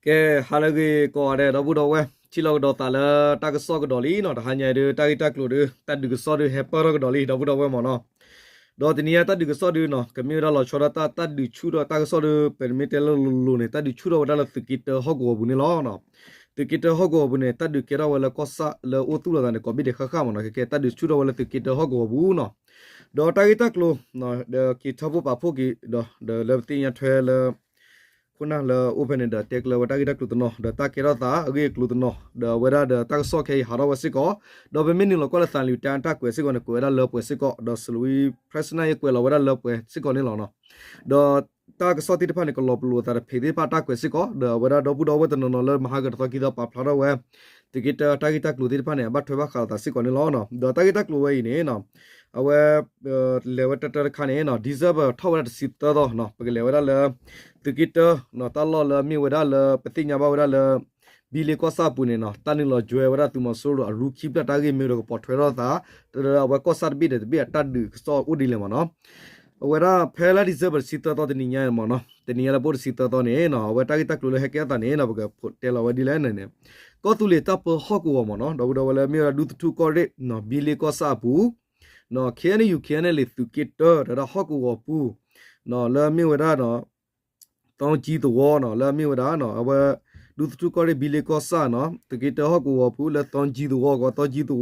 ကဲ ဟါလၢအဂ့ၤကိးဂၤဒဲး ဒီပုၢ်ဒီဝဲၢ် ထံၣ်လိာ်ကဒီးသးလၢတၢ်ကစီၣ်ကဒီးလံနီၤ, တဟါညါအံၤဒုး တၢ်ဂ့ၢ်တၢ်ကျိၤဒုး တၢ်ဒုးကစီၣ်ဒုး ဟဲပၢၢ်ထီၣ်ကဒီးလံ ဒီပုၢ်ဒီဝဲၢ်မ့ၢ်နီၤ. ဒီးတနံၤညါတၢ်ဒုးကစီၣ်ဒုးနီၤ ကမ့ၢ်ဝဲဒၣ်လီၤဆီဒၣ်တၢ် တၢ်ဒုးဆူၣ်ထီၣ်တၢ်ကစီၣ်ဒုး ပမ့ၢ်တဲလၢလိၤလိၤန့ၣ် တၢ်ဒုးဆူၣ်ထီၣ်ဝဲဒၣ်လၢသုးက့တၢဟီၣ်ကဝီၤပူၤန့ၣ်လီၤ. သုးက့တၢဟီၣ်ကဝီၤပူၤန့ၣ် တၢ်ဒုးကဲထီၣ်ဝဲလၢကီၢ်ဆၣ်လၢအိၣ်သူၣ်လီၤသးန့ၣ် ကိးဘ့ၣ်ဒဲးဃၣ်ဃၣ်မ့ၢ်နီၤ, ကဲ တၢ်ဒုးဆူၣ်ထီၣ်ဝဲလၢသုးက့တၢဟီၣ်ကဝီၤပူၤနီၤ. ဒီးတၢ်ဂ့ၢ်တၢ်ကျိၤ ဒီးက့ၤထၢဖှိၣ်ပာ်ဖှိၣ်က့ၤဒီး ဒီးလၢပသ့ၣ်ညါထွဲလၢ ခိၣ်နၢ်လၢအိၣ်ဖဲန့ၣ်ဒီး တဲကျၢၤဝဲတၢ်ဂ့ၢ်တၢ်ကျိၤတနီၤ ဒီးတၢ်ကဲထီၣ်သးအဂ့ၢ်အကျိၤတနီၤ ဒီးအဝဲဒၣ်ဒီးတၢ်ကစီၣ်ခဲအံၤဟးထီၣ်ဝဲစ့ၢ်ကီး, ဒီးပမ့ၢ်နုာ်လီၤကွၢ်လၢသးလံာ်တၢ်ကွဲးစ့ၢ်ကီးန့ၣ် ကွဲးဝဲဒၣ်လၢပှဲၤစ့ၢ်ကီး ဒီးစလူဝံ President ယကွဲးလီၤဝဲဒၣ်လၢပှဲၤစ့ၢ်ကီးန့ၣ်လီၤနီၤ. ဒီးတၢ်ကစီၣ်သ့ၣ်တဖၣ်န့ၣ် ကလီၤပလိာ်သးတဖၣ်သ့ၣ်တဖၣ်တၢ်ကွဲးစ့ၢ်ကီး ဒီးအဝဲဒၣ်ဒီပုၢ်ဒီဝဲၢ်တနီၤနီၤလၢမဟါကတသီခံသီပာ်ဖျါထီၣ်ဝဲ သုးက့တၢတၢ်ဂ့ၢ်တၢ်ကျိၤသ့ၣ်တဖၣ်န့ၣ် အဘၣ်ထွဲဘၣ်ဃးလိာ်သးစ့ၢ်ကီးန့ၣ်လီၤ. ဒီးတၢ်ဂ့ၢ်တၢ်ကျိၤဝဲအံၤန့ၣ် အဝဲ လဲၤဝဲတၢတၢတခါန့ၣ်နီၤ December ထီၣ်ဝဲဒၣ်တဆံသၢသီနီၤ ပကလဲၤဝဲဒၣ်လၢ သုးက့တၢ တၢ်လီၢ်လၢအမ့ၢ်ဝဲဒၣ်လၢ ပသ့ၣ်ညါဘၣ်ဝဲဒၣ်လၢ ဘံလ့ကီၢ်ဆၣ်အပူၤန့ၣ်နီၤ တၢ်နုာ်လီၤယွဲဝဲဒၣ်သုးမီၤစိရိၤအရူခံဖျၢၣ်တၢ်ဂ့ၢ်မ့ၢ်ဒီးကပိာ်ထွဲထီၣ်သး လၢအဝဲကီၢ်ဆၣ်တဘ့ၣ်ဒီးတဘ့ၣ်အတၢ်ဒုးကစီၣ်အိၣ်ဒ်လဲၣ်မ့ၢ်နီၤ. အဝဲဒၣ်ဖဲလါ December တဆံသၢသီတနံၤညါမ့ၢ်နီၤ တနံၤညါလၢပအိၣ်တဆံသၢသီန့ၣ်နီၤ အဝဲတၢ်ဂ့ၢ်တၢ်ကျိၤလၢဟဲကဲထီၣ်သးန့ၣ်နီၤ ပကတဲလီၤဝဲဒ်လဲၣ်န့ၣ် ကီၢ်သူလ့ၤတၢ်ပၢဟီၣ်ကဝီၤမ့ၢ်နီၤ ဒီပုၢ်ဒီဝဲၢ်လၢမ့ၢ်ဝဲဒၣ်ဒူသထူၣ်ကီၢ်ရ့ၣ် ဘံလ့ကီၢ်ဆၣ်အပူၤ KNU KNLA သုးက့တၢ တဝဲဒၣ်ဟီၣ်ကဝီၤပူၤ လၢအမ့ၢ်ဝဲဒၣ် သီကၠံသဝီနီၤ လၢအမ့ၢ်ဝဲဒၣ် အဝဲ ဒူသထူၣ်ကီၢ်ရ့ၣ်ဘံလ့ကီၢ်ဆၣ်နီၤ သုးက့တၢဟီၣ်ကဝီၤပူၤလၢသီကၠံသဝီ ကီးသီကၠံသဝီ ဒီးပ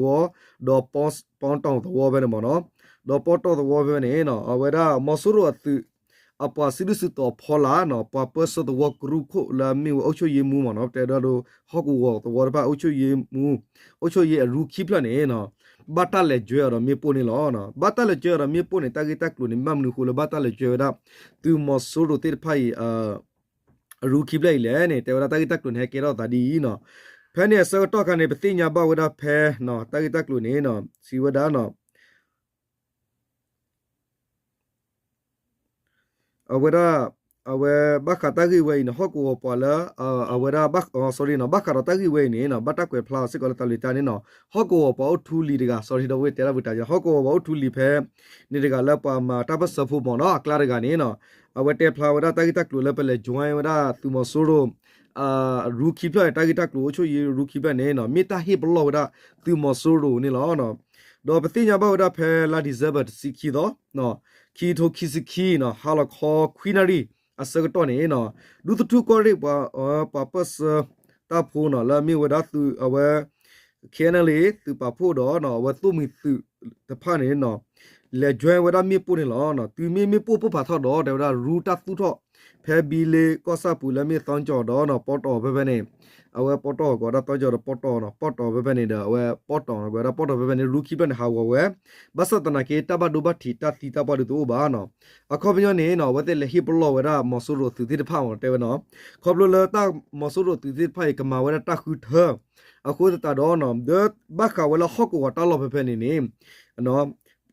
ီတီၢ်သဝီဖဲန့ၣ်မ့ၢ်နီၤ ဒီးပီတီၢ်သဝီဖဲန့ၣ်နီၤ အဝဲဒၣ်မီၤစိရိၤအသုး အပှၤစုဒုၣ်စုတီၤဖီလာ်နီၤ ပှၤပၢဆှၢသဝီကရူၢ်ခိၣ်လၢအမ့ၢ်ဝဲအုပ်ချုပ်ရေးမှူးမ့ၢ်နီၤ တဲဒၣ်ဒီးဟီၣ်ကဝီၤသဝီတဖၣ် အုပ်ချုပ်ရေးမှူး အုပ်ချုပ်ရေးအရူခံဖျၢၣ်န့ၣ်နီၤ ဘၣ်တၢ်လဲၤယွဲအီၤဒီးမ့ၣ်ပိၢ်န့ၣ်လီၤ. ဘၣ်တၢ်လဲၤယွဲအီၤဒီးမ့ၣ်ပိၢ်န့ၣ် တၢ်ဂ့ၢ်တၢ်ကျိၤန့ၣ် ဘၣ်မနုၤဃိလၢဘၣ်တၢ်လဲၤယွဲဝဲဒၣ် သုးမီၤစိရိၤသ့ၣ်တဖၣ်အံၤ အရူခံဖျၢၣ်အံၤလဲၣ်န့ၣ် တဲဝဲဒၣ်တၢ်ဂ့ၢ်တၢ်ကျိၤန့ၣ် ဟဲကဲထီၣ်သးဒ်အံၤနီၤ. ဖဲန့ၣ်အဆၢကတီၢ်ခါန့ၣ် ပသ့ၣ်ညါဘၣ်ဝဲဒၣ်ဖဲ တၢ်ဂ့ၢ်တၢ်ကျိၤန့ၣ် စံးဝဲဒၣ် အဝဲဒၣ် အဝဲဘၣ်ဃးတၢ်ဂ့ၢ်ဝဲအံၤန့ၣ် ဟီၣ်ကဝီၤပှၤလၢ အဝဲဒၣ် sorry နီၤ ဘၣ်ဃးဒီးတၢ်ဂ့ၢ်ဝဲအံၤန့ၣ်နီၤ ဘၣ်တၢ်ကွဲးဖျါအီၤစ့ၢ်ကီးလၢတၢ်လံာ်တၢ်န့ၣ်နီၤ ဟီၣ်ကဝီၤပှၤအိၣ်ထူလံၤတဂၤ sorry ဒီပုၢ်ဝဲၢ်တဲတၢ်ဝံတၢ်ယါ ဟီၣ်ကဝီၤပှၤအိၣ်ထူလံၤဖဲ န့ၣ်တဂၤလၢပှၤမၤတၢ်ပၢၢ်ဆၢဖိမ့ၢ်နီၤ အကျါတဂၤန့ၣ်နီၤ အဝဲတဲဖျါဝဲဒၣ်တၢ်ဂ့ၢ်တၢ်ကျိၤလၢပလဲၤ join ဝဲဒၣ်သုးမီၤစိရိၤ အရူခံဖျၢၣ်န့ၣ် တၢ်ဂ့ၢ်တၢ်ကျိၤအိၣ်ဆိၣ်ယံၤရူခံဖျၢၣ်န့ၣ်နီၤ မ့ၢ်တၢ်ဟ့ၣ်ပလီၢ်ဝဲဒၣ်သုးမီၤစိရိၤန့ၣ်လီၤ. ဒီးပသ့ၣ်ညါဘၣ်ဝဲဒၣ်ဖဲလါ December တဆံခံသီ ခံထိခံဆံခံနီၤ ဟါလီၤခီခွံနၣ်ရံၣ်အဆၢကတီၢ်န့ၣ်နီၤ ဒူသထူၣ်ကီၢ်ရ့ၣ် ပှၤပၢၢ်ဆၢတၢ်ဖိနီၤ လၢအမ့ၢ်ဝဲဒၣ်သုးအဝဲ KNLA သုးပာ်ဖှိၣ်ဒီးနီၤ အဝဲသိၣ်မှံၤသုးတဖၣ်န့ၣ်နီၤ လဲၤ join ဝဲဒၣ်မ့ၣ်ပိၢ်န့ၣ်လီၤ. တုၤမ့ၢ်မ့ၣ်ပိၢ်ပိၢ်ဖးထီၣ်ဒီး တဲဝဲဒၣ်ရူတၢ်သူၣ်ထီၣ် ဖဲဘံလ့ကီၢ်ဆၣ်ပူၤလၢမ့ၢ်သီကၠီၤဒီးနီၤ ပီတီၢ်ဖဲဖဲန့ၣ် အဝဲပီတီၢ်ကီးဒၣ်သီကၠီၤဒီးပီတီၢ်နီၤ ပီတီၢ်ဖဲဖဲန့ၣ်ဒီး အဝဲပီတီၢ်နီၤ ကီးဒၣ်ပီတီၢ်ဖဲဖဲန့ၣ် ရူခံဖျၢၣ်န့ၣ် ဟးဂီၤဝဲ ဘၣ်ဆၣ်သနာ်က့ တၢ်ဘၣ်ဒိဘၣ်ထံးတၢ်သံတၢ်ပှၢ်ဒုးတအိၣ်ဘၣ်နီၤ. အခီပညီန့ၣ်နီၤ အဝဲသ့ၣ်လဲၤဟ့ၣ်ပလီၢ်ဝဲဒၣ်မီၤစိရိၤသုးသ့ၣ်တဖၣ်မ့ၢ်တဲဝဲနီၤ ခီဖျိလၢတၢ်မီၤစိရိၤသုးသ့ၣ်တဖၣ်အံၤ ကမၤဝဲဒၣ်တၢ်ဃုထၢ အဃိသတးဒီးနီၤ ဒီးဘၣ်ဃးဝဲလၢဟီၣ်ကဝီၤတၢ်လီၢ်ဖဲဖဲန့ၣ်န့ၣ်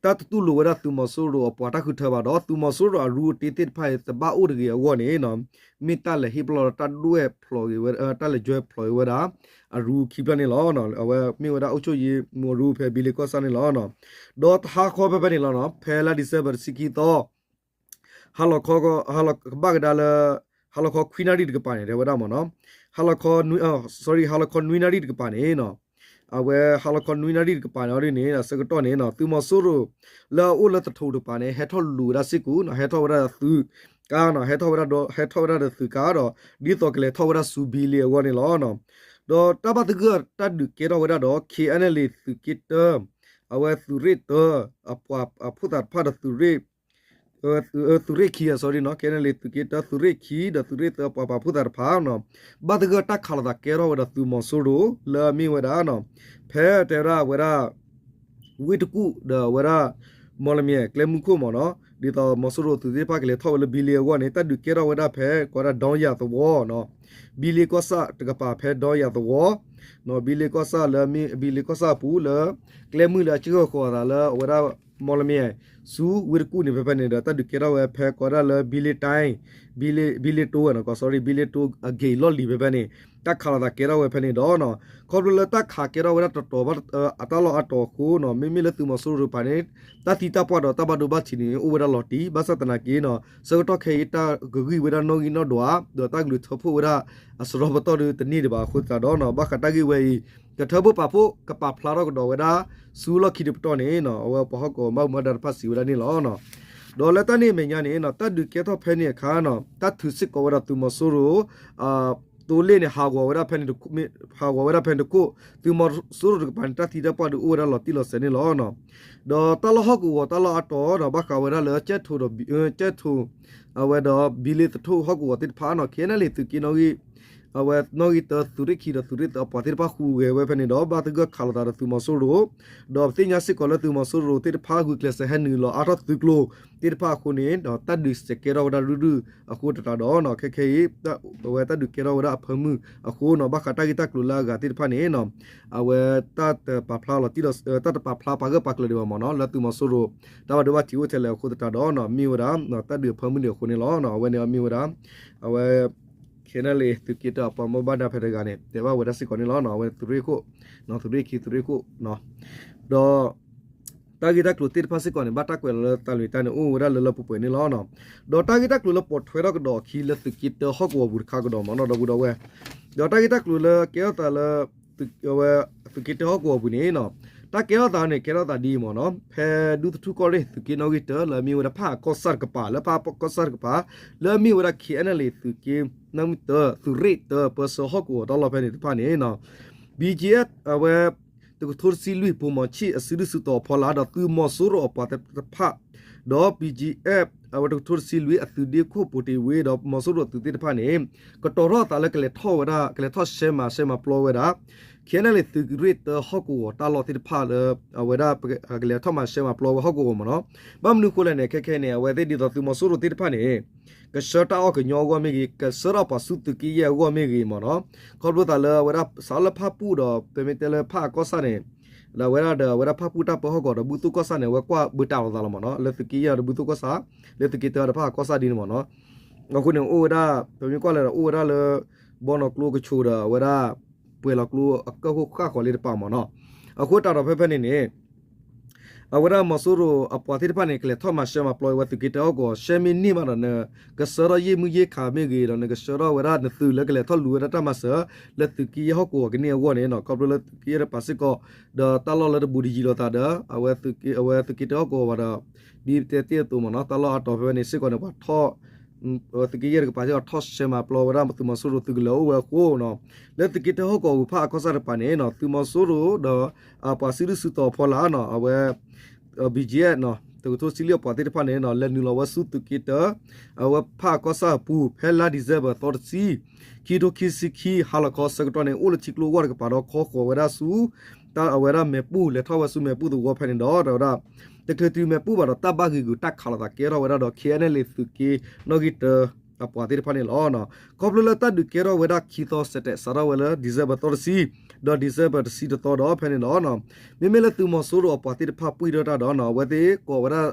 တၢ်တတူၢ်လိာ်ဝဲဒၣ်သုးမီၤစိရိၤအပှၤတၢ်ဃုထၢဘၣ်ဒီး သုးမီၤစိရိၤအရူအတ့သ့ၣ်တဖၣ်အံၤ တဘၣ်အိၣ်တဂ့ၤအဂီၢ်န့ၣ်နီၤ မ့ၢ်တၢ်လဲၤဟ့ၣ်ပလီၢ်ဒီးတၢ်ဒွဲၣ်ဖျိးဂ့ၤဝဲ တၢ်လဲၤ join ဖျိးဂ့ၤဝဲဒၣ် အရူခံဖျၢၣ်န့ၣ်လီၤ. အဝဲမ့ၢ်ဝဲဒၣ်အုပ်ချုပ်ရေးမှူးအရူဖဲဘံလ့ကီၢ်ဆၣ်န့ၣ်လီၤ. ဒီးတဟါခီဖဲဖဲန့ၣ်လီၤနီၤ ဖဲလါ December တဆံခံသီ ဟါလီၤခီ ဟါလီၤကဘၣ်ကဒါလၢ ဟါလီၤခီခွံနၣ်ရံၣ်တကပၤန့ၣ် တဲဝဲဒၣ်မ့ၢ်နီၤ ဟါလီၤခီ sorry ဟါလီၤခီနွံနၣ်ရံၣ်တကပၤန့ၣ်နီၤ အဝဲဟါလီၤခီနွံနၣ်ရံၣ်တကပၤန့ၣ် အဆၢကတီၢ်န့ၣ်နီၤ သုးမီၤစိရိၤလၢအအိၣ်လၢသထူးတကပၤန့ၣ် ဟဲထီၣ်လူၤဝဲဒၣ်စ့ၢ်ကီးနီၤ ဟဲထီၣ်ဝဲဒၣ်သုးကါနီၤ ဟဲထီၣ်ဝဲဒၣ်ဒီး ဟဲထီၣ်ဝဲဒၣ်ဒီးသုးကါဒီး ဒ်သိးကလဲၤထီၣ်ဝဲဒၣ်ဆူဘံလ့အဂီၢ်န့ၣ်လီၤ. ဒီးတၢ်ဘၣ်သဂၢၢ်တၢ်ဒုးကဲထီၣ်ဝဲဒၣ်ဒီး KNLA သုးက့တၢ အဝဲသုးရ့ၣ်တၢ အပှၤအဖိသၣ်တဖၣ်ဒီးသုးရ့ၣ် သုးရ့ၣ်ခံ sorry နီၤ KNLA သုးက့တၢ သုးရ့ၣ်ခံ ဒီးသုးရ့ၣ်သၢပှၤပာ်ဖှိၣ်သးတဖၣ်နီၤ ဘၣ်သဂၢၢ်တၢ်ခးလိာ်သးကဲထီၣ်ဝဲဒီးသုးမီၤစိရိၤ လၢအမ့ၢ်ဝဲဒၣ်နီၤ ဖဲတဲဝဲဒၣ်ဝဲဒၣ် ဝ့ၢ်တကူၣ်ဒီးဝဲဒၣ် မီၣ်လမၠဲၣ် ကျဲမုၢ်ခိၣ်မ့ၢ်နီၤ ဒ်သိးမီၤစိရိၤသုးသ့ၣ်တဖၣ်ကလဲၤထီၣ်ဝဲလၢဘံလ့အဂီၢ်န့ၣ် တၢ်ဒုးကဲထီၣ်ဝဲဒၣ်ဖဲကိးဝဲဒၣ်ဒီယၤသဝီနီၤ ဘံလ့ကီၢ်ဆၣ်တကပၤဖဲဒီယၤသဝီ ဘံလ့ကီၢ်ဆၣ်လၢမ့ၢ်ဘံလ့ကီၢ်ဆၣ်အပူၤလၢ ကျဲမုၢ်လၢအစၢဃီၤဃီၤအသးလၢအဝဲဒၣ် မီၣ်လမၠဲၣ် ဆူဝ့ၢ်တကူၣ်န့ၣ် ဖဲဖဲန့ၣ်ဒီး တၢ်ဒုးကဲထီၣ်ဝဲဖဲကိးဝဲဒၣ်လၢဘံလ့တၢ် ဘံလ့တိဝဲနီၤ ကီး sorry ဘံလ့တိအဂ့ၤလီၢ်လံၤဖဲဖဲန့ၣ် တၢ်ခးလိာ်သးကဲထီၣ်ဝဲဖဲန့ၣ်ဒီး ခီဖျိလၢတၢ်ခးကဲထီၣ်ဝဲဒၣ်တတီၤဘၣ်အတၢ်လီၢ်အတီၤအဃိနီၤ မ့မ့ၢ်လၢသုးမီၤစိရိၤတကပၤန့ၣ် တၢ်သံတၢ်ပှၢ်ဒီးတၢ်ဘၣ်ဒိဘၣ်ထံးန့ၣ် အိၣ်ဝဲဒၣ်လီၤတံၢ် ဘၣ်ဆၣ်သနာ်က့နီၤ ဆၢကတီၢ်ခဲအံၤတၢ်ကဂံၢ်ဝဲဒၣ်နီၣ်ဂံၢ်နီၣ်ဒွး ဒီးတၢ်ကလုၢ်ထၢဖှိၣ်ဝဲဒၣ်အစရီပတီၢ်ဒုးတန့ၢ်ဒံးဘၣ်အဃိသတးဒီးနီၤ ဘၣ်ဃးတၢ်ဂ့ၢ်ဝဲအံၤ ကထၢဖှိၣ်ပာ်ဖှိၣ်ကပာ်ဖျါထီၣ်ကဒီးဝဲဒၣ် ဆူလီၢ်ခံတပတီၢ်န့ၣ်နီၤ အဝဲပှၤဟီၣ်ကဝီၤဘၣ်မူဘၣ်ဒါတဖၣ်စံးဝဲဒၣ်န့ၣ်လီၤ. ဒီးလၢတၢ်န့ၣ်အမဲာ်ညါန့ၣ်နီၤ တၢ်ဒုးကဲထီၣ်ဖဲန့ၣ်အခါနီၤ တၢ်ထုးစ့ၢ်ကီးဝဲဒၣ်သုးမီၤစိရိၤ သိလ့ၣ်န့ၣ် ဟးဂီၤဝဲဒၣ်ဖဲန့ၣ်တခိၣ် ဟးဂီၤဝဲဒၣ်ဖဲန့ၣ်တခိၣ် သုးမီၤစိရိၤတကပၤန့ၣ် တၢ်သံတၢ်ပှၢ်ဒုးအိၣ်ဝဲဒၣ်လီၤတံၢ်လီၤဆဲးန့ၣ်လီၤ. ဒီးတၢ်လီၢ်ဟီၣ်ကဝီၤတၢ်လီၢ်အါတီၤဒီး ဘၣ်ဃးဝဲဒၣ်လၢ ကၠဲၣ်ထိဒီး ကၠဲၣ်ထိ အဝဲဒီး ဘံလ့သထိၣ်ဟီၣ်ကဝီၤသ့ၣ်တဖၣ်နီၤ ခဲအံၤန့ၣ်လံ သုးက့နီၣ်ဂံၢ် အဝဲနီၣ်ဂံၢ်တၢ သုးရ့ၣ်ခံဒီးသုးရ့ၣ်သၢအပှၤသ့ၣ်တဖၣ်ဃုဂဲၤဝဲဖဲန့ၣ်ဒီး ဘၣ်သဂၢၢ်ခးလိာ်သးဒီးသုးမီၤစိရိၤ ဒီးပသ့ၣ်ညါစ့ၢ်ကီးလၢသုးမီၤစိရိၤသ့ၣ်တဖၣ်ဂုာ်ကျဲးစၢးဟဲနုာ်လီၤအါထီၣ်သုးကျိၤသ့ၣ်တဖၣ်အဃိန့ၣ် ဒီးတၢ်ဒုးစဲးကဲထီၣ်ဝဲဒၣ်ရုၢ်ရုၢ်အဃိသတးဒီးနီၤ ခဲခဲအံၤ အဝဲတၢ်ဒုးကဲထီၣ်ဝဲဒၣ်အဖၢမုၢ်အဃိနီၤ ဘၣ်ဃးတၢ်ဂ့ၢ်တၢ်ကျိၤလၢအဂၤသ့ၣ်တဖၣ်န့ၣ်နီၤ အဝဲတၢ်တပာ်ဖျါလီၤတံၢ်လီၤ တၢ်တပာ်ဖျါပာ်ဂၢၢ်ပာ်ကျၢၤဒံးဘၣ်မ့ၢ်နီၤ လၢသုးမီၤစိရိၤ တၢ်ဘၣ်ဒိဘၣ်ထံးအိၣ်ထဲလဲၣ်အဃိသတးဒီးနီၤ မ့ၢ်ဝဲဒၣ် တၢ်ဒုးအဖၢမုၢ်ဒံးအဃိန့ၣ်လီၤ. အဝဲန့ၣ်မ့ၢ်ဝဲဒၣ် အဝဲ ခဲအံၤန့ၣ်လံ သုးက့တၢအပှၤမူဘၣ်ဒါဖဲတဂၤန့ၣ် တဲဘၣ်ဝဲဒၣ်စ့ၢ်ကီးန့ၣ်လီၤ. အဝဲသုးရ့ၣ်ခိၣ် သုးရ့ၣ်ခံ သုးရ့ၣ်ခိၣ် ဒီး တၢ်ဂ့ၢ်တၢ်ကျိၤသ့ၣ်တဖၣ်စ့ၢ်ကီးန့ၣ် ဘၣ်တၢ်ကွဲးလီၤလၢသးလွံၢ်တၢ်န့ၣ် အိၣ်ဝဲဒၣ်လၢလၢပှဲၤပှဲၤန့ၣ်လီၤ. ဒီးတၢ်ဂ့ၢ်တၢ်ကျိၤလၢပိာ်ထွဲထီၣ်ကဒီးအခံလၢသုးက့တၢဟီၣ်ကဝီၤပူၤတခါကဒီးမ့ၢ်နီၤ ဒီပုၢ်ဒီဝဲၢ် ဒီးတၢ်ဂ့ၢ်တၢ်ကျိၤလၢကဲထီၣ်သးလၢ အဝဲ သုးက့တၢဟီၣ်ကဝီၤပူၤန့ၣ်နီၤ တၢ်ကဲထီၣ်သးန့ၣ် ကဲထီၣ်သးဒ်အံၤမ့ၢ်နီၤ ဖဲဒူသထူၣ်ကီၢ်ရ့ၣ် သုးက့နီၣ်ဂံၢ်တၢ လၢအမ့ၢ်ဝဲဒၣ်ဖၣ်အကီၢ်ဆၣ်တကပၤ လၢဖၣ်အကီၢ်ဆၣ်တကပၤ လၢအမ့ၢ်ဝဲဒၣ် ခဲအံၤန့ၣ်လံ သုးက့နီၣ်ဂံၢ်တၢ သုးရ့ၣ်တၢ ပၢဆှၢဟီၣ်ကဝီၤတၢ်လီၢ်ဖဲန့ၣ်တဖၣ်န့ၣ်နီၤ ဘံကၠံအ့ၣ် အဝဲ တကထိတဆံလွံၢ် ပိာ်မီၤဆံၣ်အစုဒုၣ်စုတီၤအဖီလာ် ဒီးသုးမီၤစိရိၤအပှၤသ့ၣ်တဖၣ် ဒီး ဘံကၠံအ့ၣ် အဝဲတကထိတဆံလွံၢ် အသုးဒ့ခိၣ် ပိာ်တ့ၢ်ဝ့ ဒီးမီၤစိရိၤအသုးသ့ၣ်တဖၣ်န့ၣ် ကတီၤထီၣ်အသးလၢကလဲၤထီၣ်ဝဲဒၣ် ကလဲၤထီၣ်ရှဲမၤရှဲမၤပျီဝဲဒၣ် ခဲအံၤန့ၣ်လံ သုးရ့ၣ်တၢဟီၣ်ကဝီၤတၢ်လီၢ်သ့ၣ်တဖၣ်လၢ အဝဲဒၣ် ကလဲၤထီၣ်မၤရှဲမၤပျီဝဲဟီၣ်ကဝီၤမ့ၢ်နီၤ ဘၣ်မနုၤအဃိလဲၣ်န့ၣ် ခဲခဲအံၤန့ၣ် အဝဲသ့ၣ်ဒ်သိးသုးမီၤစိရိၤသ့ၣ်တဖၣ်န့ၣ် ကဆှၢတၢ်အီၣ်ကညီအဂီၢ်မ့ၢ်ဂ့ၤ ကဆှၢထီၣ်ပှၤဆူသုးက့ယဲၢ်အဂီၢ်မ့ၢ်ဂ့ၤမ့ၢ်နီၤ ခီဖျိသးလၢအဝဲဒၣ်စးလၢဖၣ်ပူၣ်ဒီး ပမ့ၢ်တဲလၢဖၣ်အကီၢ်ဆၣ်န့ၣ် ဒီးအဝဲဒၣ်ဒီးအဝဲဒၣ်ဖၣ်ပူၣ်တၢ်ပၢဟီၣ်ကဝီၤဒီးဘုသိၣ်ကီၢ်ဆၣ်န့ၣ် အဝဲကွၢ်ဘၢတၢ်လိာ်သးလီၤမ့ၢ်နီၤ လၢသုးက့ယဲၢ်ဒီးဘုသိၣ်ကီၢ်ဆၣ် လၢသုးက့တၢဒီးဖၣ်အကီၢ်ဆၣ်ဒ်န့ၣ်မ့ၢ်နီၤ အဃိန့ၣ် အိၣ်ဝဲဒၣ် ပမ့ၢ်ကွၢ်လဲၣ်ဒီး အိၣ်ဝဲဒၣ်လၢ ဘီနီၢ်ကျိကဆိးဒီး အဝဲဒၣ် ပှဲၤလီၤကျိအကၢၢ်ခိၣ်ဃၣ်ဃီၤလံတပၤမ့ၢ်နီၤ. အဃိသတးဒီးဖဲဖဲန့ၣ်န့ၣ် အဝဲဒၣ်မီၤစိရိၤအပှၤသ့ၣ်တဖၣ်န့ၣ် ကလဲၤထီၣ်မၤရှဲမၤပျီဝဲသုးက့တၢဟီၣ်ကဝီၤ ရှဲမ့ၢ်န့ၢ်မးဒီး နကဆှၢထီၣ်ယ့ၢ်မုၢ်ယ့ၢ်ခးမ့ၢ်ဂ့ၤ ဒီးနကဆှၢထီၣ်ဝဲဒၣ်နသုးလၢကလဲၤထီၣ်လူၤဝဲဒၣ်တၢ်မၤစၢၤ လၢသုးက့ယဲၢ်ဟီၣ်ကဝီၤကန့ၢ်အဂီၢ်န့ၣ်နီၤ ခီဖျိလၢသုးက့ယဲၢ်တပၤစ့ၢ်ကီး ဒီးတၢ်လီၢ်လၢတဘူးတယံၤလိာ်သးဒီး အဝဲသုးက့တၢဟီၣ်ကဝီၤဘၣ်ဒီး ဒ်ပတဲသ့ၣ်အသိးမ့ၢ်နီၤ တၢ်လီၢ်အါတီၤဖဲဖဲန့ၣ်စ့ၢ်ကီးန့ၣ် ပှၤထီၣ် သုးက့ယဲၢ်တကပၤစ့ၢ်ကီး ထီၣ်ရှဲမၤပျီဝဲဒၣ်သုးမီၤစိရိၤသုးကလၢၤအိၣ်ဝဲအဃိနီၤ လၢသုးက့တၢဟီၣ်ကဝီၤပူၤဖၣ်အကီၢ်ဆၣ်တပၤန့ၣ်နီၤ သုးမီၤစိရိၤဒီး အပှၤစုဒုၣ်စုတီၤဖီလာ်နီၤ အဝဲ ဘံကၠံအ့ၣ် တကထိတဆံလွံၢ်အပှၤသ့ၣ်တဖၣ်န့ၣ်နီၤ လဲၤနုာ်လီၤဝဲဆူသုးက့တၢ အဝဲဖၣ်အကီၢ်ဆၣ်အပူၤ ဖဲလါဒံၣ်စဲဘၢၣ်သီတဆံ ခံထိခံဆံခံ ဟါလီၤခီဆၢကတီၢ်န့ၣ် အိၣ်လၢထံကျိအဂီၢ်တကပၤဒီး ခီဃီၤဝဲဒၣ်ဆူ တၢ်အဝဲဒၣ်မဲာ်ပူၤ လဲၤထီၣ်ဝဲဆူမဲာ်ပူၤသဝီဖဲန့ၣ်ဒီး တဲဝဲဒၣ် တချုးတုၤမဲာ်ပူၤဘၣ်ဒီး တၢ်ဘၣ်ဂံာ်ဂူာ်တၢ်ခးလိာ်သးကဲထီၣ်ဝဲဒၣ်ဒီး ခဲအံၤန့ၣ်လံ သုးက့နီၣ်ဂံၢ်တၢ အပှၤသ့ၣ်တဖၣ်န့ၣ်လီၤ. ခီဖျိလၢတၢ်ဒုးကဲထီၣ်ဝဲဒၣ်ခံသီစဲးတဲး စးထီၣ်ဝဲလၢ ဒံၣ်စဲဘၢၣ်သီတဆံ ဒီးဒံၣ်စဲဘၢၣ်တဆံတသီဒီးဖဲန့ၣ်လီၤ. မ့မ့ၢ်လၢသုးမီၤစိရိၤအပှၤသ့ၣ်တဖၣ်ပှံၢ်ထီၣ်တၢ်ဒီးနီၤ အဝဲသ့ၣ်ကိးဝဲဒၣ်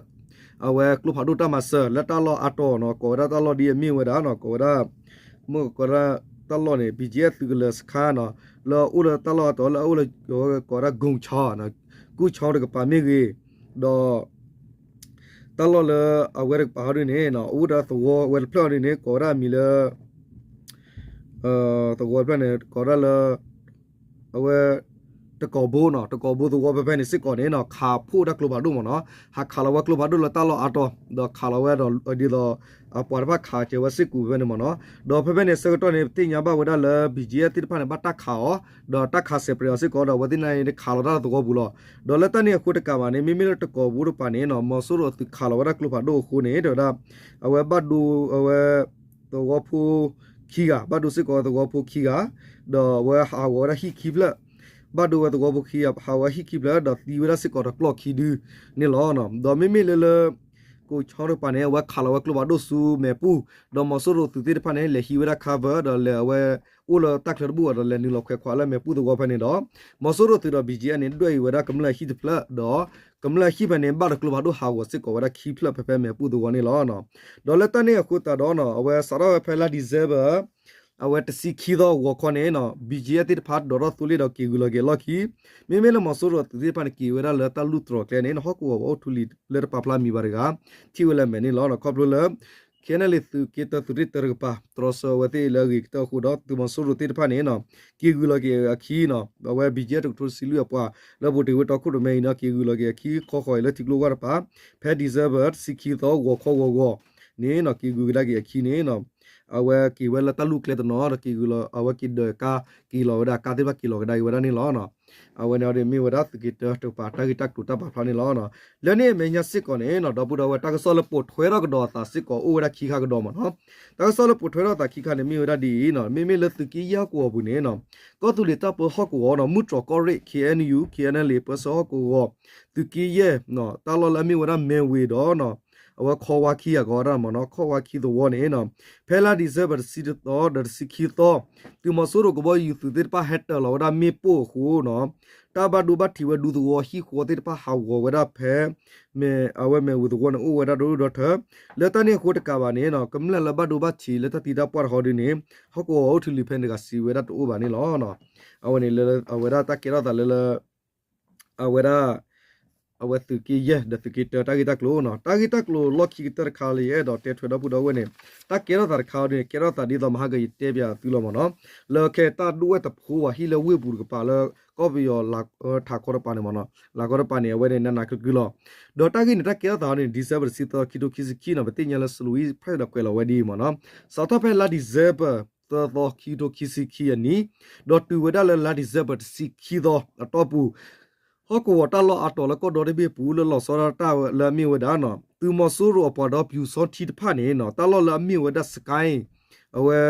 အဝဲကျိဖးဒိၣ်တၢ်မၤစၢၤလၢတၢ်လီၢ်အါတီၤနီၤ ကိးဝဲဒၣ်တၢ်လီၢ်ဒ်အမ့ၢ်ဝဲဒၣ်နီၤ ကိးဝဲဒၣ် မ့ၢ်ကိးဝဲဒၣ်တၢ်လီၢ်န့ၣ် ဘံကၠံအ့ၣ် သုးကလၢၤစခါနီၤ လၢအအိၣ်လၢတၢ်လီၢ်အါတီၤလၢအအိၣ်လၢ ကိးဝဲဒၣ် ကုန်းချောင်း ကုန်းချောင်း တကပၤမ့ၢ်ဂ့ၤ ဒီး တၢ်လီၢ်လၢအဝဲတကပၤဟီဒ်န့ၣ် အိၣ်ဒီးသဝီဝဲတဖျၢၣ်ဟီဒ်န့ၣ် ကိးဝဲဒၣ်အမံၤလၢ သဝီတဖျၢၣ်န့ၣ် ကိးဝဲဒၣ်လၢ အဝဲ တကီၢ်ဘိနီၤ တကီၢ်ဘိသဝီဖဲဖဲန့ၣ်စ့ၢ်ကီးန့ၣ်နီၤ ခးဖှိၣ်တၢ်ကျိဖးဒိၣ်မ့ၢ်နီၤ ဟးခးလီၤဝဲကျိဖးဒိၣ်လၢတၢ်လီၢ်အါတီၤ ဒီးခးလီၤဝဲဒီးဒ်သိး အပှၤတဖၣ်ခးစၢၤဝဲစ့ၢ်ကီးဖဲဖဲန့ၣ်မ့ၢ်နီၤ ဒီးဖဲဖဲန့ၣ်ဆၢကတီၢ်န့ၣ် ပသ့ၣ်ညါဘၣ်ဝဲဒၣ်လၢ ဘံကၠံအ့ၣ် သ့ၣ်တဖၣ်န့ၣ် ဘၣ်တၢ်ခးအီၤ ဒီးတၢ်ခးစဲးပြဲးအီၤစ့ၢ်ကီး ဒီးအဝဲသ့ၣ်န့ၣ်ခးလီၤတၢ်လၢသဝီပူၤလီၤ. ဒီးလၢတၢ်န့ၣ်အဃိတကးဘၣ်န့ၣ် မ့မ့ၢ်လၢတကီၢ်ဘိတကပၤန့ၣ်နီၤ မီၤစိရိၤအသုးခးလီၤဝဲဒၣ်ကျိဖးဒိၣ်အဃိန့ၣ် တဲဝဲဒၣ် အဝဲဘၣ်ဒိ အဝဲ သဝီဖိခံဂၤ ဘၣ်ဒိစ့ၢ်ကီးသဝီဖိခံဂၤ ဒီးအဝဲဟးဂီၤဝဲဒၣ်ဟံၣ်ခံဖျၢၣ် ဘၣ်ဒိဝဲသဝီဖိခံဂၤ ဟးဝဲဟံၣ်ခံဖျၢၣ် ဒီးသံဝဲဒၣ်စ့ၢ်ကီးတကျီၢ်ခံဒုန့ၣ်လီၤ. ဒီးမ့မ့ၢ်လၢလၢ ကုန်းချောင်း တကပၤန့ၣ် အဝဲခးလီၤဝဲကျိဖးဒိၣ်ဆူမဲာ်ပူၤ ဒီးမီၤစိရိၤသုးသ့ၣ်တဖၣ်န့ၣ် လဲၤဟံးဝဲဒၣ် cover ဒီးလဲၤအဝဲအိၣ်လၢတၢ်ချၢတဘူၣ်ဘၣ်ဒီးလဲၤနုာ်လီၤခွဲးခွါလၢမဲာ်ပူၤသဝီဖဲန့ၣ်ဒီး မီၤစိရိၤသုးဒီး ဘံကၠံအ့ၣ် န့ၣ် ဒွဲၣ်အံၤဝဲဒၣ်ကမျၢၢ်ဟံၣ်တဖျၢၣ်ဒီး ကမျၢၢ်ဟံၣ်ဖဲန့ၣ် ဘၣ်ဒီးကျိဖးဒိၣ်ဟးဂီၤစ့ၢ်ကီးဝဲဒၣ်ခံဖျၢၣ်ဖဲဖဲမဲာ်ပူၤသဝီန့ၣ်လီၤ. ဒီးလၢတၢ်န့ၣ်အဃိသတးဒီးနီၤ အဝဲစးထီၣ်ဝဲဖဲလါဒံၣ်စဲဘၢၣ် အဝဲတဆံခံသီဂီၤခီန့ၣ်နီၤ ဘံၣ်ကၠံၣ်အဲၣ်သ့ၣ်တဖၣ်ဒိးထီၣ်သိလ့ၣ်ဒီးက့ၤဂုာ်လီၤက့ၤအလီၢ်ခံ, မ့မ့ၢ်လၢမီၤစိရိၤအသုးသ့ၣ်တဖၣ်န့ၣ် က့ၤဝဲဒၣ်လၢတၢ်လူၢ်တြီၤကျဲန့ၣ် ဟီၣ်ကဝီၤပှၤအိၣ်ထူလံၤလၢတပာ်ဖျါမံၤဘၣ်တဂၤ ထံၣ်ဝဲလၢအမဲာ်န့ၣ်လီၤ. ခီဖျိလၢ ခဲနလံၤသုးက့တၢသုးရ့ၣ်တၢတကပၤ တြီဆၢဝဲသ့ၣ်လၢအဂ့ၤကတၢၢ်အဃိဒီး သုးမီၤစိရိၤသ့ၣ်တဖၣ်န့ၣ်နီၤ က့ၤဂုာ်လီၤက့ၤအခံနီၤ အဝဲ ဘံၣ်ကၠံၣ်အဲၣ် တကထိတဆံလွံၢ်အပှၤ လၢဘူးတ့ၢ်ဝဲတီခိၣ်ရိၣ်မဲအံၤနီၤ က့ၤဂုာ်လီၤက့ၤအခံ ခီဃီၤအံၤလၢထံကျိဝၢ်တပၤ ဖဲ December တဆံခံသီ ဂီၤခီဂီၤဂီၤန့ၣ်နီၤ က့ၤဂုာ်ကဒါက့ၤအခံန့ၣ်နီၤ အဝဲက့ၤဝဲလၢတၢ်လူၢ်ကျဲတနီၤဒီးက့ၤဂုာ်လီၤ အဝဲက့ၤဒၢးကါ က့ၤလီၤဝဲဒၣ်ကါသ့ၣ်တဖၣ်က့ၤလီၤကဒါက့ၤဝဲဒၣ်န့ၣ်လီၤ. အဝဲန့ၣ်အီၤဒ်မ့ၢ်ဝဲဒၣ်သုးက့တၢတကပၤတၢ်ဂ့ၢ်တၢ်ကျိၤတၢ်ပာ်ဖျါန့ၣ်လီၤ. လၢန့ၣ်အမဲာ်ညါစ့ၢ်ကီးန့ၣ်နီၤ ဒီပုၢ်ဒီဝဲၢ် တၢ်ကစီၣ်လၢပိာ်ထွဲထီၣ်ကဒီးအသးစ့ၢ်ကီးအိၣ်ဝဲဒၣ်ခံခါကဒီးမ့ၢ်နီၤ. တၢ်ကစီၣ်လၢပိာ်ထွဲထီၣ်အသးခံခါန့ၣ် မ့ၢ်ဝဲဒၣ်ဒ်အံၤနီၤ မ့မ့ၢ်လၢသုးက့ယဲၢ်ဟီၣ်ကဝီၤပူၤန့ၣ်နီၤ ကီၢ်သူလ့ၤတၢ်ပၢဟီၣ်ကဝီၤနီၤ မုၢ်တြီၤကီၢ်ရ့ၣ် KNU KNLA ပၢဆှၢဟီၣ်ကဝီၤ သုးက့ယဲၢ် တၢ်လီၢ်လၢအမ့ၢ်ဝဲဒၣ်မဲၢ်ဝ့ၤဒီး အဝဲခီဝါခံအဂီၤဒၣ်မ့ၢ်နီၤ ခီဝါခံသဝီန့ၣ်နီၤ ဖဲလါ December တဆံတသီဒီးတဆံခံသီ သုးမီၤစိရိၤကဘီယူၤသုးသ့ၣ်တဖၣ်ဟဲတၢၤလီၤဝဲဒၣ်မ့ၣ်ပိၢ်အဃိနီၤ တၢ်ဘၣ်ဒိဘၣ်ထံးဝဲဒူသဝီဟံၣ်ဃီသ့ၣ်တဖၣ်ဟးဂီၤဝဲဒၣ်ဖဲ အဝဲမဲၢ်ဝ့ၤသဝီန့ၣ် အိၣ်ဝဲဒၣ်ဒီဒူၣ်ဒီထၢ လၢတၢ်န့ၣ်အဃိတကးဘၣ်န့ၣ်နီၤ ကမျၢၢ်လၢဘၣ်ဒိဘၣ်ထံးလၢတၢ်သံတၢ်ပှၢ်တဟီဒ်န့ၣ် ဟီၣ်ကဝီၤအိၣ်ထူလံၤဖဲန့ၣ်တဂၤစံးဝဲဒၣ်တအိၣ်ဘၣ်န့ၣ်လီၤ. အဝဲန့ၣ်လၢအဝဲဒၣ်တၢ်ကဲထီၣ်သးလၢလၢ အဝဲဒၣ် အဝဲသုးက့ယဲၢ်ဒီးသုးက့တၢတၢ်ဂ့ၢ်တၢ်ကျိၤနီၤ တၢ်ဂ့ၢ်တၢ်ကျိၤလီၢ်ခံကတၢၢ်တခါလၢယအဲၣ်ဒိးတဲထွဲဒီပုၢ်ဒီဝဲၢ်န့ၣ် တၢ်ကဲထီၣ်သးတခါအံၤဒ်န့ၣ် ကဲထီၣ်သးဒ်သိးမဟါကယတဲပၠးသုလီၤမ့ၢ်နီၤ လၢခဲတၢ်ဒွဲၣ်တဖိဝဲဟံၣ်လၢဝ့ၢ်ပူၤတကပၤလၢ ကီၢ်ပယီၤလၤထးခီတပၤန့ၣ်မ့ၢ်နီၤ လၤခီတပၤန့ၣ် အဝဲန့ၣ်နးနးကျုၤကျုၤလီၤ. ဒီးတၢ်ဂ့ၢ်န့ၣ် တၢ်ကဲထီၣ်သးန့ၣ် December တဆံသီ ခံကထိခံဆံခံနီၤ ပသ့ၣ်ညါလၢ Salween Press ဒီးကွဲးလီၤဝဲဒ်အံၤမ့ၢ်နီၤ စးထီၣ်ဖဲလါ December သၢသီ ခံကထိခံဆံခံအနံၤ ဒီးတုၤဝဲဒၣ်လၢလါ December တဆံခံသီအတီၢ်ပူၤ ဟီၣ်ကဝီၤတၢ်လီၢ်အါတီၤလၢကီၢ်ဒီတဘ့ၣ်ပူၤလၢလီၤဆီဒၣ်တၢ်လၢအမ့ၢ်ဝဲဒၣ်နီၤ သုးမီၤစိရိၤအပှၤဒီးပျူစောထီးတဖၣ်န့ၣ်နီၤ တၢ်လီၢ်လၢအမ့ၢ်ဝဲဒၣ် Sky အဝဲ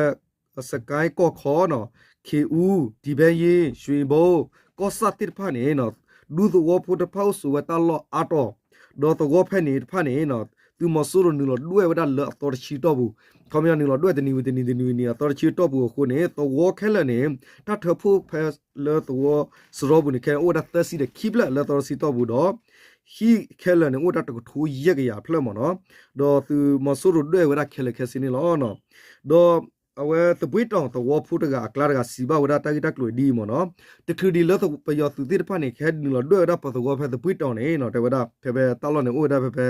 Sky ကီၢ်ခီနီၤ ခ့ၣ်အူ ဒံဘဲယ့ ရွှ့ၣ်ဘိ ကီၢ်ဆၣ်သ့ၣ်တဖၣ်န့ၣ်နီၤ ဒူသဝီဖိတဖၣ်အိၣ်ဆိးဝဲတၢ်လီၢ်အါတီၤ ဒီးသဝီဖဲန့ၣ်တဖၣ်န့ၣ်နီၤ သုးမီၤစိရိၤနုာ်လီၤဒွဲၣ်ဝဲဒၣ်လၢအသီတဆံတီၢ်ပူၤ ခီပညီနုာ်လီၤဒွဲၣ်တနံၤဝံၤတနံၤတနံၤဝံၤနံၤအသီတဆံတီၢ်ပူၤအဃိန့ၣ် သဝီခဲလၢာ်န့ၣ် တၢ်ထၢဖှိၣ်ဖဲလၢသဝီစရီပူၤန့ၣ် ခဲအံၤအိၣ်ဝဲဒၣ်သၢဆံဒီးခံဖျၢၣ်လၢသီတဆံတီၢ်ပူၤဒီး ဟံၣ်ခဲလၢာ်န့ၣ် အိၣ်ဝဲဒၣ်တကထိယဲၢ်ကယၤဖျၢၣ်မ့ၢ်နီၤ ဒီးသုးမီၤစိရိၤဒွဲၣ်ဝဲဒၣ်ခဲလၢာ်ခဲဆ့န့ၣ်လီၤ. ဒီးအဝဲသဘှ့ၣ်တီၤသဝီဖိတဂၤအကျါတဂၤစံးဘၣ်ဝဲဒၣ်တၢ်ဂ့ၢ်တၢ်ကျိၤဒ်အံၤမ့ၢ်နီၤ, တချုးဒံးလၢပယီၤသုးသ့ၣ်တဖၣ်န့ၣ် ကဟဲနုာ်လီၤဒွဲၣ်ဝဲဒၣ်ပသဝီဖဲသဘှ့ၣ်တီၤန့ၣ်နီၤ တဲဝဲဒၣ် ဖဲဖဲတၢ်လီၢ်န့ၣ် အိၣ်ဝဲဒၣ်ဖဲဖဲ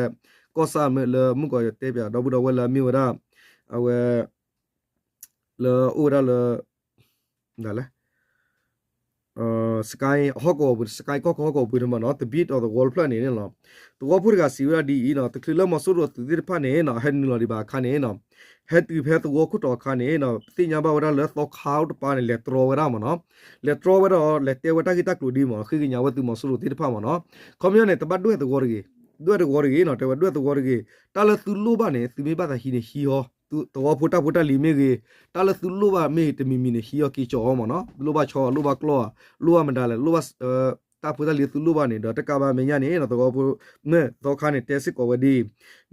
ကီၢ်ဆၣ်လၢမုၢ်ကီးတဲပၠးဒီပုၢ်ဒီဝဲၢ်လၢအမ့ၢ်ဝဲဒၣ် အဝဲ လၢအိၣ်ဝဲဒၣ်လၢ ဒ်လဲၣ် Sky ဟီၣ်ကဝီၤပူၤ Sky ကီၢ်ခီဟီၣ်ကဝီၤပူၤန့ၣ်မ့ၢ်နီၤ သဘှ့ၣ်တီၤသဝီတဖျၢၣ်န့ၣ်န့ၣ်လီၤ. သဝီဖိတဂၤစံးဝဲဒၣ်ဒ်အံၤနီၤ တချုးလၢမီၤစိရိၤသုးသ့ၣ်တဖၣ်န့ၣ်နီၤ ဟဲနုာ်လီၤဒံးဘၣ်အခါန့ၣ်နီၤ ဟဲတုၤဖဲသဝီခိၣ်တီၤအခါန့ၣ်နီၤ ပသ့ၣ်ညါဘၣ်ဝဲဒၣ်လၢသီခါတပၤန့ၣ် လဲၤတြီဝဲဒၣ်မ့ၢ်နီၤ လဲၤတြီဝဲဒၣ် လဲၤတဲဝဲတၢ်ဂ့ၢ်တၢ်ကျိၤဒ်မ့ၢ် ဃ့ကညးဝဲသုးမီၤစိရိၤသ့ၣ်တဖၣ်မ့ၢ်နီၤ ခီပညီန့ၣ် တဘၣ်ဒွဲၣ်သဝီတဂ့ၤ ဒွဲၣ်သဝီတဂ့ၤနီၤ တဲဝဲဒွဲၣ်သဝီတဂ့ၤ တၢ်လၢသုလိၣ်ဘၣ်န့ၣ် သုမ့ၢ်ဘၣ်သးဟံးန့ၣ်ဟံးအီၤ သဝီဖိတၢ်ဖိတၢ်လံၤမ့ၢ်ဂ့ၤ တၢ်လၢသုလိၣ်ဘၣ်မ့ၢ်ဂ့ၤတမံၤမံၤန့ၣ် ဟံးအီၤက့ၤကၠီအီၤမ့ၢ်နီၤ လိၣ်ဘၣ်ဆီ လိၣ်ဘၣ်ကျီၢ် လိၣ်ဘၣ်မတၤလဲၣ် လိၣ်ဘၣ် တၢ်ဖိတၢ်လံၤသုလိၣ်ဘၣ်န့ၣ် ဒီးတကးဘၣ်မဲာ်ညါန့ၣ် သဝီဖိ သီခါန့ၣ် တဲစ့ၢ်ကီးဝဲဒ်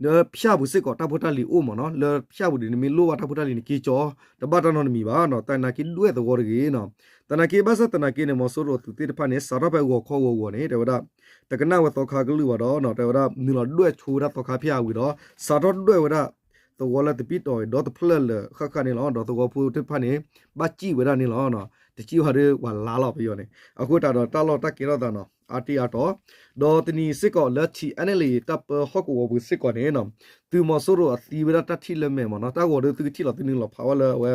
လၢဖၠၣ်ပူၤစ့ၢ်ကီးတၢ်ဖိတၢ်လံၤအိၣ်မ့ၢ်နီၤ လၢဖၠၣ်ပူၤဒ်န့ၣ် မ့ၢ်လိၣ်ဘၣ်တၢ်ဖိတၢ်လံၤန့ၣ် က့ၤကၠီအီၤ တဘၣ်တၢ်နီတမံၤဘၣ်နီၤ သနာ်က့ဒွဲၣ်သဝီတဂ့ၤနီၤ သနာ်က့ဘၣ်ဆၣ်သနာ်က့န့ၣ် မီၤစိရိၤသုးသ့ၣ်တဖၣ်န့ၣ် စးထီၣ်ဖဲဂီၤခီဂီၤဂီၤန့ၣ် တဲဝဲဒၣ် တကနၣ်ဝဲသီခါကလုၢ်ဘၣ်ဒီးနီၤ တဲဝဲဒၣ် နုာ်လီၤဒွဲၣ်ဆိဝဲဒၣ်သီခါဖၠၣ်ဝံၤဒီး စးထီၣ်ဒွဲၣ်ဝဲဒၣ် သဝီလၢသဘှ့ၣ်တီၤဒီတဖျၢၣ်လၢာ်ဃၣ်ဃၣ်န့ၣ်လီၤ ဒီးသဝီဖိသ့ၣ်တဖၣ်န့ၣ် ဘၣ်စံၣ်ဝဲဒၣ်န့ၣ်လီၤ တစံၣ်ဝဲဒၣ်ပှၤလါလီၤပယီၤန့ၣ် အဃိသတးဒီးတၢ်လီၢ်တၢ်ကဲထီၣ်သးနီၤ အါတံၢ်အါတီၤ ဒီးတနံၤစ့ၢ်ကီးလၢ ထံၣ်အဲၣ်နဲလ်အ့ တၢ်ပၢဟီၣ်ကဝီၤပူၤစ့ၢ်ကီးန့ၣ်နီၤ သုးမီၤစိရိၤအသံဝဲဒၣ်တၢ်ထံၣ်လၢမဲာ်မ့ၢ်နီၤ တၢ်ဂီၤဒီးသုကထံၣ်လီၤ သုနုာ်လီၤဖးဝဲလၢအဝဲ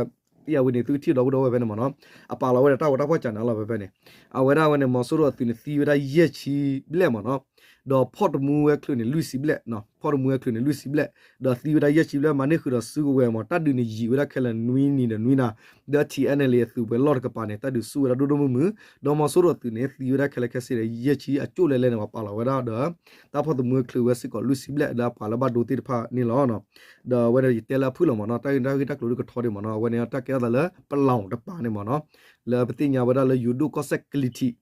သံအဝဲန့ၣ် သုကထံၣ်ဒီပုၢ်ဒီဝဲၢ်ဖဲန့ၣ်မ့ၢ်နီၤ အပာ်လီၤဝဲဒၣ်တၢ်ဂီၤတၢ်ဖီၣ်စၢ်န့ၣ်လီၤဖဲဖဲန့ၣ် အဝဲဒၣ်ဝဲန့ၣ် မီၤစိရိၤအသုးန့ၣ်သံဝဲဒၣ်ယဲၢ်ဆံဘျဲၣ်မ့ၢ်နီၤ ဒီးဖီၣ်တမူဝဲချုးန့ၣ်လွံၢ်ဆံဘျဲၣ် ဖီၣ်တမူဝဲချုးန့ၣ်လွံၢ်ဆံဘျဲၣ် ဒီးသံဝဲဒၣ်ယဲၢ်ဆံဘျဲၣ် မၤန့ၢ်ဃုာ်ဒီးစုကဝဲၤမ့ၢ် တၢ်ဒုးန့ၣ်ယံာ်ဝဲဒၣ်ခဲလၢာ်နွံနံၤဒီးနွံနၤ ဒီး ထံၣ်အဲၣ်နဲလ်အ့ အသုးပှဲၤလီၢ်တကပၤန့ၣ် တၢ်ဒုးဆူၣ်ဝဲဒၣ်ဒိၣ်ဒိၣ်မုၢ်မုၢ် ဒီးမီၤစိရိၤအသုးန့ၣ်သံဝဲဒၣ်ခဲလၢာ်ခဲဆ့ဒီးယဲၢ်ဆံ အကၠိၣ်လဲၤလဲၤန့ၣ် ပှၤပာ်လီၤဝဲဒၣ်ဒီး တၢ်ဖီၣ်တမူဝဲချုးဝဲစ့ၢ်ကီးလွံၢ်ဆံဘျဲၣ်လၢအပှၤလၢဘၣ်ဒိသ့ၣ်တဖၣ်န့ၣ်လီၤ. ဒီးအဝဲဒၣ်ယတဲလၢအဖုၣ်လီၤမ့ၢ်နီၤ တၢ်ဂ့ၢ်တၢ်ဂ့ၢ်တၢ်ကျိၤဒ်ကထီဒံးမ့ၢ်နီၤ အဝဲန့ၣ်တၢ်ကဲထီၣ်သးလၢပလီၢ်တပၤန့ၣ်မ့ၢ်နီၤ လၢပသ့ၣ်ညါဝဲဒၣ်လၢယိၤဒိၣ်ကီၢ်စဲၣ်ကလံၤထံး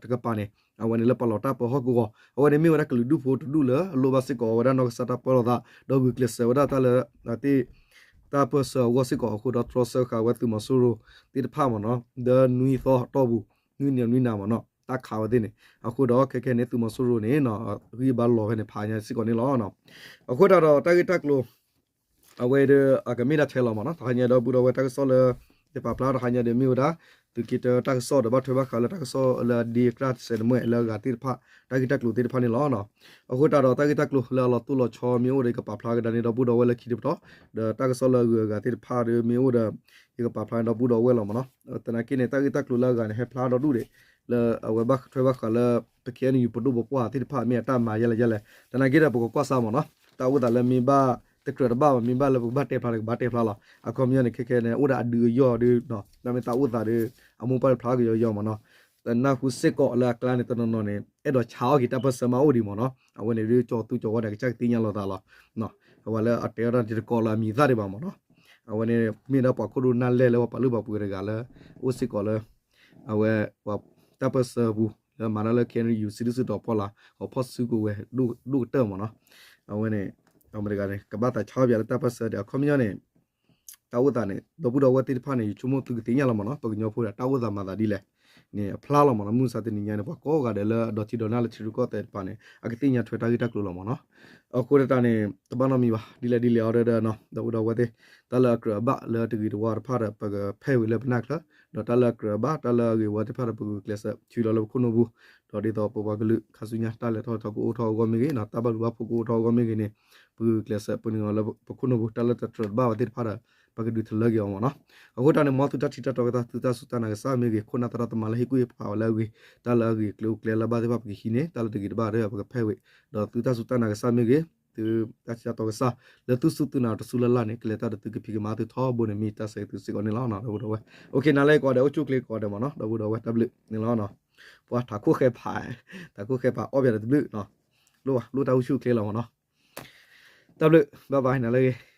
တကပၤန့ၣ် အဝဲန့ၣ်လၢပလီၢ်တၢ်ပၢဟီၣ်ကဝီၤ အဝဲန့ၣ်မ့ၢ်ဝဲဒၣ်ကလုာ်ဒူၣ်ဖိတဒူၣ်လၢအလိၣ်ဘၣ်စ့ၢ်ကီးဝဲဒၣ်နီၢ်ကစၢ်တၢ်ပၢလီၤသး ဒီးဂုာ်ကျဲးစၢးဝဲဒၣ်တၢ်လၢ တၢ်ပၢဆှၢအဂီၢ်စ့ၢ်ကီးအဃိဒီးတြီဆၢဃာ်ဝဲသုးမီၤစိရိၤသ့ၣ်တဖၣ်မ့ၢ်နီၤ ဒီးနွံသီအတီၢ်ပူၤ နွံနံၤနွံနၤမ့ၢ်နီၤ တၢ်ခးဝဲသ့ၣ်န့ၣ် အဃိဒီးခဲခဲန့ၣ် သုးမီၤစိရိၤန့ၣ် ဂံၢ်ဘါလီၤဖဲန့ၣ်ဖးညါစ့ၢ်ကီးန့ၣ်လီၤ. အဃိသတးဒီးတၢ်ဂ့ၢ်တၢ်ကျိၤ အဝဲဒီးအကမ့ၢ်ဒၣ်ထဲလီၤမ့ၢ်နီၤ တဟါညါဒီပုၢ်ဒီဝဲၢ်တၢ်ကစီၣ်လၢ ယပာ်ဖျါတဟါညါဒီးမ့ၢ်ဝဲဒၣ် သုးက့တၢတၢ်ကစီၣ်ဒီးဘၣ်ထွဲဘၣ်ဃးလၢတၢ်ကစီၣ်လၢအဒ့အကြၢ်တစဲးတမှဲလၢအဂၤသ့ၣ်တဖၣ် တၢ်ဂ့ၢ်တၢ်ကျိၤသ့ၣ်တဖၣ်န့ၣ်လီၤ. အဃိသတးဒီးတၢ်ဂ့ၢ်တၢ်ကျိၤလၢအလီၤတိၢ်လီၤဆီမ့ၢ်အိၣ်ဒီး ယကပာ်ဖျါကဒါန့ၢ်ဒီပုၢ်ဒီဝဲၢ်လၢခံတပတီၢ်, ဒီးတၢ်ကစီၣ်လၢအဂုၤအဂၤသ့ၣ်တဖၣ်ဒီးမ့ၢ်အိၣ်ဒီး ယကပာ်ဖျါန့ၢ်ဒီပုၢ်ဒီဝဲၢ်လီၤမ့ၢ်နီၤ. သနာ်က့န့ၣ် တၢ်ဂ့ၢ်တၢ်ကျိၤလၢအဂၤန့ၣ် ဟဲဖျါဒီဒူၣ်ဒံး လၢအဝဲဘၣ်ထွဲဘၣ်ဃးလၢ ပ KNU ပဒိၣ်ပပှၢ်သ့ၣ်တဖၣ်မ့ၢ်အတၢ်မၤယဲလဲၣ်ယဲလဲၣ်. သနာ်က့ဒီးပကကွၢ်စၢ်မ့ၢ်နီၤ, တၢ်အိၣ်သးလၢမ့ၢ်ဘၣ်တကြၢးတဘၣ်ဘၣ် မ့ၢ်ဘၣ်လၢပကဘၣ်တဲဖျါဒီးကဘၣ်တဲဖျါလီၤ. အခီပညီန့ၣ် ခဲခဲန့ၣ် အိၣ်ဒီးအဒုးအယီၢ်ဒီး တၢ်မ့ၢ်တၢ်အိၣ်သးဒီး အမိၢ်ပၢ်တဖျါကယီယီမ့ၢ်နီၤ. သနာ်က့စ့ၢ်ကီးလၢအကျါန့ၣ် တနီၤနီၤန့ၣ် အဲၣ်ဒိးဆါအီၣ်က့ၤတၢ်ပၢၢ်ဆၢမးအိၣ်ဒံးမ့ၢ်နီၤ. အဝဲန့ၣ်ဒ်ကၠီၤသူကၠီၤဝါဒီး ကစၢ်ကသ့ၣ်ညါလိာ်သးလီၤ. အဝဲလၢအတဲအီၤတၢ်တံၤသကိးလၢအမံၤသၣ်ဒံးဘၣ်မ့ၢ်နီၤ. အဝဲန့ၣ် မ့ၢ်ဒၣ်ပှၤခိၣ်ဒိၣ်နၢ်လဲၢ်လၢပှၤပာ်လုၢ်ပာ်ပှ့ၤတဂၤလၢ အိၣ်စ့ၢ်ကီးလၢ အဝဲ ပှၤတၢ်ပၢၢ်ဆၢပူၤ လၢမၤတၢ်လၢ KNU စံးဒုစံးဒီးဖီလာ် ဟီၣ်ဖီၣ်စုကဝဲၤဒိၣ်ကတၢၢ်မ့ၢ်နီၤ. အဝဲန့ၣ် အမတဂၤန့ၣ် ကဘၣ်သးဆါအီၣ်ပၠးလၢတၢ်ပၢၢ်ဆၢဒီး အခီပညီန့ၣ် တၢ်အိၣ်သးန့ၣ် ဒီပုၢ်ဒီဝဲၢ်သ့ၣ်တဖၣ်န့ၣ် ယဆိကမိၣ်သုကသ့ၣ်ညါလီၤမ့ၢ်နီၤ. ပှၤကညီဖိဒီးတၢ်အိၣ်သးမၤသးဒ်လဲၣ်န့ၣ် အဖျါလီၤမ့ၢ်နီၤ. မုၢ်မဆါတနံၤညါန့ၣ် ပှၤကိးဂၤဒဲးလၢအဒီးထံဒီးနၢ်လၢထံရူၢ်ကီၢ်သဲးတဖၣ်န့ၣ် အကသ့ၣ်ညါထွဲတၢ်ဂ့ၢ်တၢ်ကျိၤလီၤမ့ၢ်နီၤ. အဃိသတးန့ၣ် တဘၣ်နီတမံၤဘၣ် ဒ်လဲၣ်ဒ်လဲၣ်အီၤဒီး ဒီပုၢ်ဒီဝဲၢ်သ့ၣ် တၢ်လၢအကြၢးအဘၣ်လၢတဂ့ၤတဝါတဖၣ်ဒီး ပကဖဲဝံၤလၢပနၢ်ချၢ, ဒီးတၢ်လၢအကြၢးအဘၣ် တၢ်လၢအဂ့ၤဝဲသ့ၣ်တဖၣ်ဒီး ပကဂုာ်ကျဲးစၢးထုးလီၤလၢပခိၣ်နူာ်ပူၤ, ဒီးဒ်သိးပပှၤကလုာ်ခါဆူညါ တၢ်လဲၤထီၣ်ထီကအိၣ်ထီၣ်အဂီၢ်မ့ၢ်ဂ့ၤ, တၢ်ဘၣ်ဘျုးဘၣ်ဖှိၣ်ကအိၣ်ထီၣ်အဂီၢ်မ့ၢ်ဂ့ၤန့ၣ် ပဂုာ်ကျဲးစၢးပနုာ်အီၤလၢပခိၣ်နူာ်ပူၤ, တၢ်လၢတကြၢးတဘၣ်ဝဲသ့ၣ်တဖၣ်ဒီး ပကဒုးထလၢက့ၤအီၤမ့ၢ်နီၤ. အဃိတၢ်န့ၣ် မ်သုတၢ်ထံၣ်တၢ်တီကစၢ် သုတၢ်စူၢ်တၢ်နာ်ကစၢ်မ့ၢ်ဂ့ၤ, ခိၣ်နၢ်သရၣ်သမါလၢဟ့ၣ်ကူၣ်ဟ့ၣ်ဖးဝဲလၢအဂ့ၤ, တၢ်လၢအဂ့ၤကျိၤကျဲလၢဘၣ်သ့ၣ်တဖၣ်ပကဟံးန့ၢ်, တၢ်လၢတဂ့ၤတဘၣ်ဒီးပကဖဲဝံၤ, ဒီးသုတၢ်စူၢ်တၢ်နာ်ကစၢ်မ့ၢ်ဂ့ၤ, သုတၢ်ထံၣ်တၢ်တီကစၢ် လၢသုစူၢ်သုနာ်တစူၢ်လၢ်လၢ်န့ၣ် ကလဲၤတၢ်ဒီးသုကဖံးကမၤသုထီဘိန့ၣ် မ့ၢ်တၢ်ဆၢဂ့ၤသုစ့ၢ်ကီးန့ၣ်လီၤ ဒီပုၢ်ဒီဝဲၢ်. နၤလၢကိးဂၤဒဲး အိၣ်ဆူၣ်အိၣ်ချ့ကိးဂၤဒဲးမ့ၢ်နီၤ, ဒီပုၢ်ဒီဝဲၢ် တၢ်ဘျုးန့ၣ်လီၤ. ပှၤထးခိၣ်ဃဲဖး, ထးခိၣ်ဃဲဖးအီၣ်ပၠးဒီးတဘျုး, လိၣ်လိၣ်တၢ်အိၣ်ဆူၣ်အိၣ်ချ့လီၤမ့ၢ်နီၤ. တၢ်ဘျုး bye bye နၤလၢဂ့ၤ.